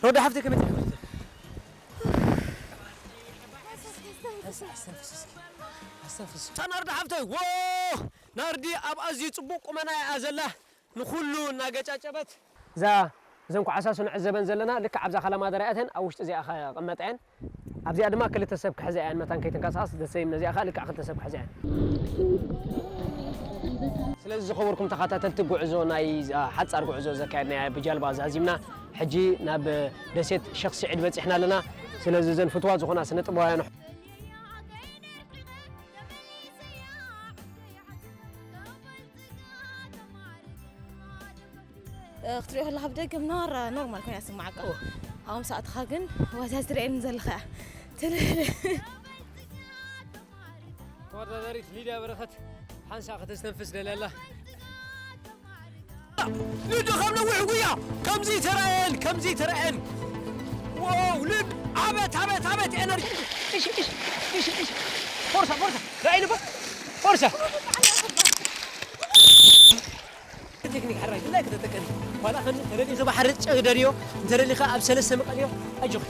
ወዲ ሓፍተይ ከመይ ትገብሪ? ኣስተንፍስ እስኪ። ኣስተንፍስ። እታ ናርዲ ሓፍተይ፣ ዎ! ናርዲ ኣብ ኣዝዩ ጽቡቕ ቁመና እያ ዘላ። ንኹሉ እናገጫጨበት። እዛ፣ እዘን ኳዕሳሱ ንዕዘበን ዘለና ልክዕ ኣብዛ ካላማደራ እተን ኣብ ውሽጢ እዚኣ ከቐመጣ እየን። ኣብዚኣ ድማ ክልተ ሰብ ክሕዛ እየን፣ መታን ከይትንቀሳቐስ ደስ ዘይም ነዚኣ ከኣ ልክዕ ክልተ ሰብ ክሕዛ እየን። ስለዚ ዝኸበርኩም ተኸታተልቲ፣ ጉዕዞ ናይ፣ አ፣ ሓጻር ጉዕዞ ዘካየድናያ ብጃልባ ዛዚምና፣ ሕጂ ናብ ደሴት ሸኽ ስዒድ በጺሕና ኣለና። ስለዚ እዘን ፍትዋት ዝኾና ስነ ጥበባውያን ክትሪኦ ከለኻ ብደገ ምናባራ ኖርማል ኮይና ትስምዓካ። ኣብ ምሳእትኻ ግን ዋዛ ትርእየኒ ዘለኻ እያ ትልል። ተወዳዳሪት ሊድያ በረኸት ሓንሳእ ከተስተንፍስ ደልያ ኣላ። ሊዱ ካብ ነዊሕ ጉያ ከምዚ ተራእየን፣ ከምዚ ተራእየን። ዋው፣ ሊድ፣ ኣቤት፣ ኣቤት፣ ኣቤት፣ ኤነርጂ። እሺ፣ እሺ፣ እሺ፣ እሺ። ፎርሳ፣ ፎርሳ፣ ራእይ ንባ፣ ፎርሳ። ቴክኒክ ሕራይ ግላይ ከተጠቀሚ። ዋላ ከ እንተደሊኺ ባሕሪ ጨግደድዮ፣ እንተደሊኺ ኣብ ሰለስተ ምቐልዮ፣ ኣጆኺ።